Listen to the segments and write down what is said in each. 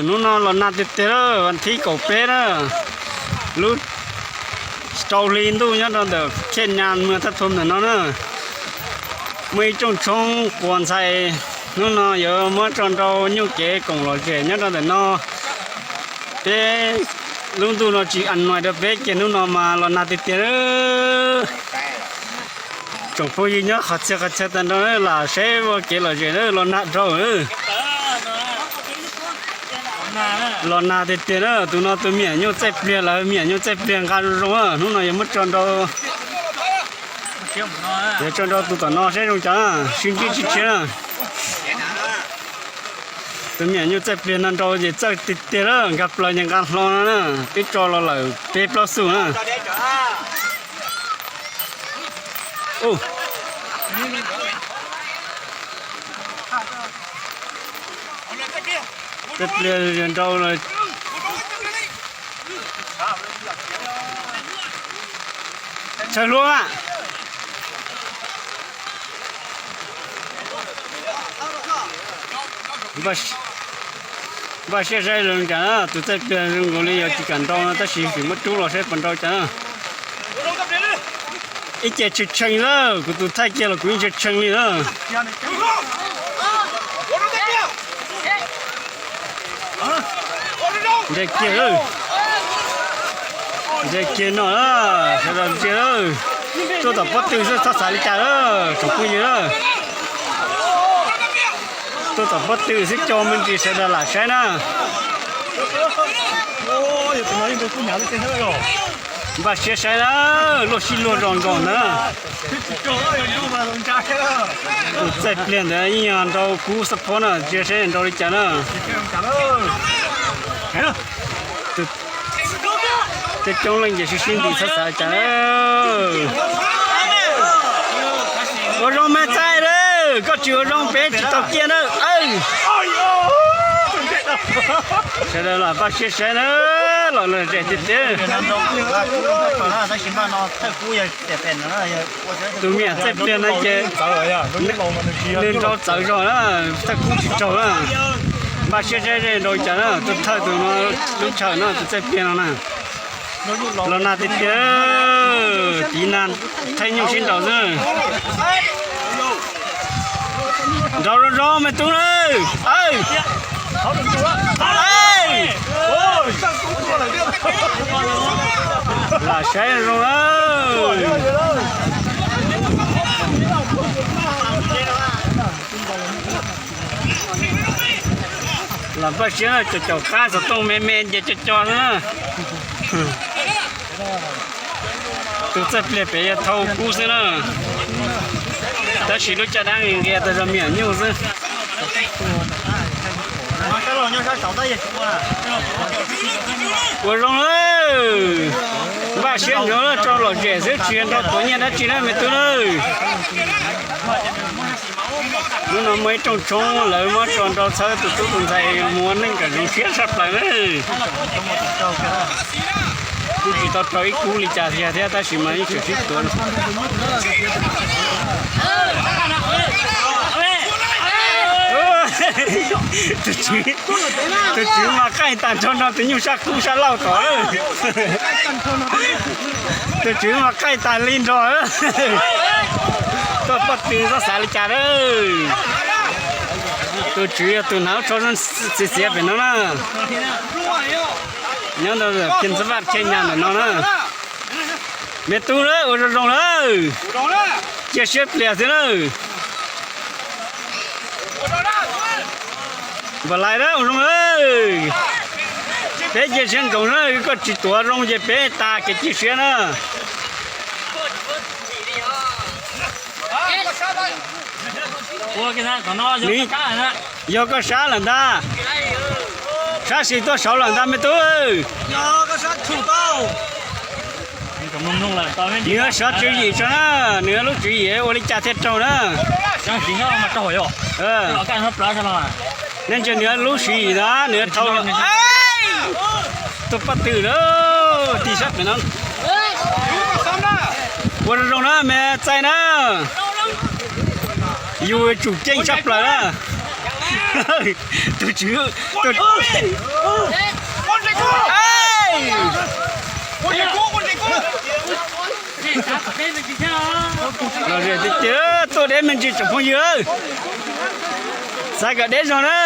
Hnub no los nag tiag tiag lawm, vas thib kaum peb na, lub rau hli ntuj nyob rau ntawm Khej Nyas Muas Thaj Thom ntawm no na. Muaj ib rooj tshoob quas ntxhais, hnub no yuav muab tso nrau nyuj kev koom lom zem nyob rau ntawm no. Peb lub ntuj no tsis a nuais rau peb ces hnub no mas los nag tiag tiag. Tsoom phooj ywg nyob qhov txhia qhov chaw tag nrho lam saib ua kev lom zem na, los nag dhau. Los nag tiag tiag na, tus no tus me nyuam nyuj txaij pliag, lawv me nyuam nyuj txaij pliag nqa zoo zoo, hnub no yuav muab tso nrau, yuav tso nrau tus tom no saib zoo cas, sib ntsib tsis tshiab na. Tus me nyuam nyuj txaij pliag no nrau ces txawj tiag tiag lawm, nkag plaws ces nqa hlo no na, twb tso los lawm peb plaub xub na. Txaij pliag nrau, tsawg hlua. Npaj siab saib zoo cas na, tus txaij pliag zoo nkaus li yuav tsis kam nrau no tab sis tseem muab rub los saib puas nrau cas na. Ib ce tshee tshee lawm, kuv tus thaij kiag los kuv yeej tshee tshee li na. Ntsia kiag, ntsia kiag no, sawv daws ntsia, tuaj tom pob tw xwb txhob xav li cas lawm tsoom phooj ywg na. Tuaj tom pob tw xwb co me ntsis sawv daws lam saib na. Npaj siab saib na, luaj sib luag zos nkaus ntawd. Tus txaij pliag ntawd yeej yog nrau kub xab phob na, ntsia saib nrau li cas na. Tej coob leej ces sib sib ntis txhob xav li cas. Ua zoo me txaij lawm, koj tsis ua zoo peb tsis tau kiag na. Sawv daws los npaj siab saib na, los lom zem tiag tiag. Tus me nyuam txaij pliag no ces nws nrau txawv zog na, thawj kub tsis raug na. Npaj siab saib ze nrau li cas na, tus thawj tus no lub chaw no tus txaij pliag no na. Los nag tiag tiag, tiv nag thaij nyuj sib nraus xwb. Nrau zoo zoo me tub na. Lam saib zoo na. Lam npaj siab na, caum caum qab xov tooj me me nce co co na. Tus txaij pliag pem yog thau kub xwb na, tab sis lub caj dab nqia tau zog me nyuam nyuj xwb. Ua zoo lawm, npaj siab ntsoov tso lom zem xwb tsis nrau tuav nyiaj dab tsi na me tub na. Hnub no muaj ib rooj tshoob lawv muab tso nrau txhawb tus tub tus ntxhais mus ua neej kom zoo siab tshaj plaws na. Kuj tsis tau rau ib kub li cas thiab tab sis mas yeej tseem sib tuav. Tus tswv mas qaij tag nrho no tus nyuj sab kub sab laug tom. Tus tswv mas qaij tag li nrho. Tuaj pob tw txhob xav li cas lawm. Tus tswv yog tus hnav lub tsho xiav xiav pem no na. Nyob ntawm Phiaj Ntxwj Vaj Khej Nyas ntawm no na. Me tub na, ua zoo zoo lawm. Cia siab plias xwb na. Npam lais na, ua zoo lawm. Peb cia siab nkoos na, koj tsis tuav zoo ces peb tas kev cia siab na. Nws yog koj sab lawm ntag. Sab sim tuaj saud lawm ntag me tub. Nws sov tswv yim tso na, nws lub tswv yim ua li cas thiaj raug na. Nej ntsia nws lub tswv yim na, nws thau tuaj pob tw lawm, tig sab pem no. Ua zoo zoo na me txaij na. Yus tsum ceej tshaj plaws na. Tus tswv, los tiag tiag, tuaj deb me ntsis tsoom phooj ywg, xav kom deb zog na.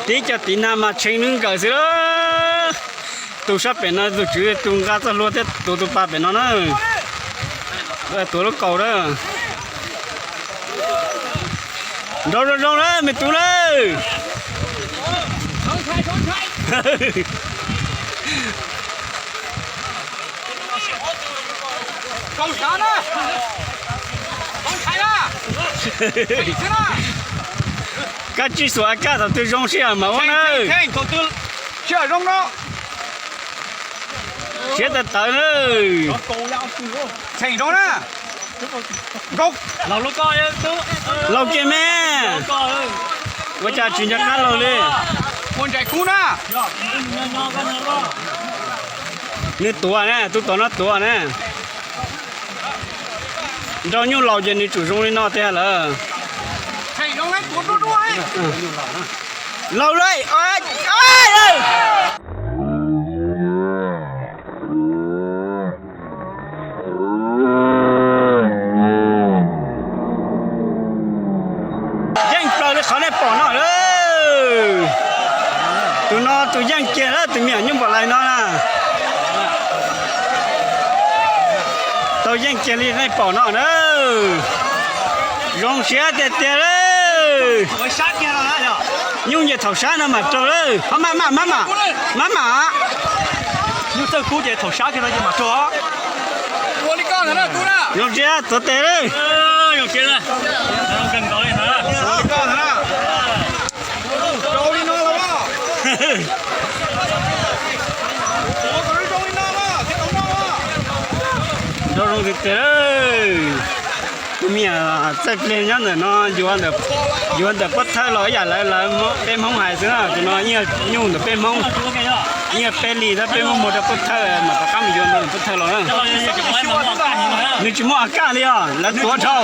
Tib co tiv nag mas tshee nws nkawm xwb la. Tus sab pem no tus tswv tus nqa txoj hlua thiab tuav tus pas pem no na. Tuav lub kaus na. Nrau zoo zoo na me tub na. Kab tsij xuas a kaj thaum twg zoo sij hawm mas ua na. Siab tawv tawv na. Laus kiag me. Ua cas tsis nco qab laug li. Nws tuav na, tus tom no tuav na. Nrog nyuj laus ces nws tsum zoo li no tiag lawm. Laus lawm. Yeej plaws li qhov nej pom no lawm. Tus no tus yeej kiag lawm, tus me nyuam nyuj npam lais no na. Tau yeej kiag li nej pom no na. Zoo siab tiag tiag lawm. Nyuj nce thaum sab no mam raug lawm. Mab mam, mab mam, mab mam. Nyuj txawj kub ces thaum sab kiag no ces mam raug. Zoo siab tuav tes lawm. Nrau zoo tiag tiag. Tus me nyuam txawj plig nyob ntawm no, yuav ntawm pob thawj los ib yam lawv, lawv peb Hmoob hais xwb na, tus no nyuj ntawm peb Hmoob, nyuj peb li tab peb muab muag rau pob thawj mam rov qab mus yuav ntawm pob thawj los na. Nws tsis muaj a kaj li os, lawv tuav dhau.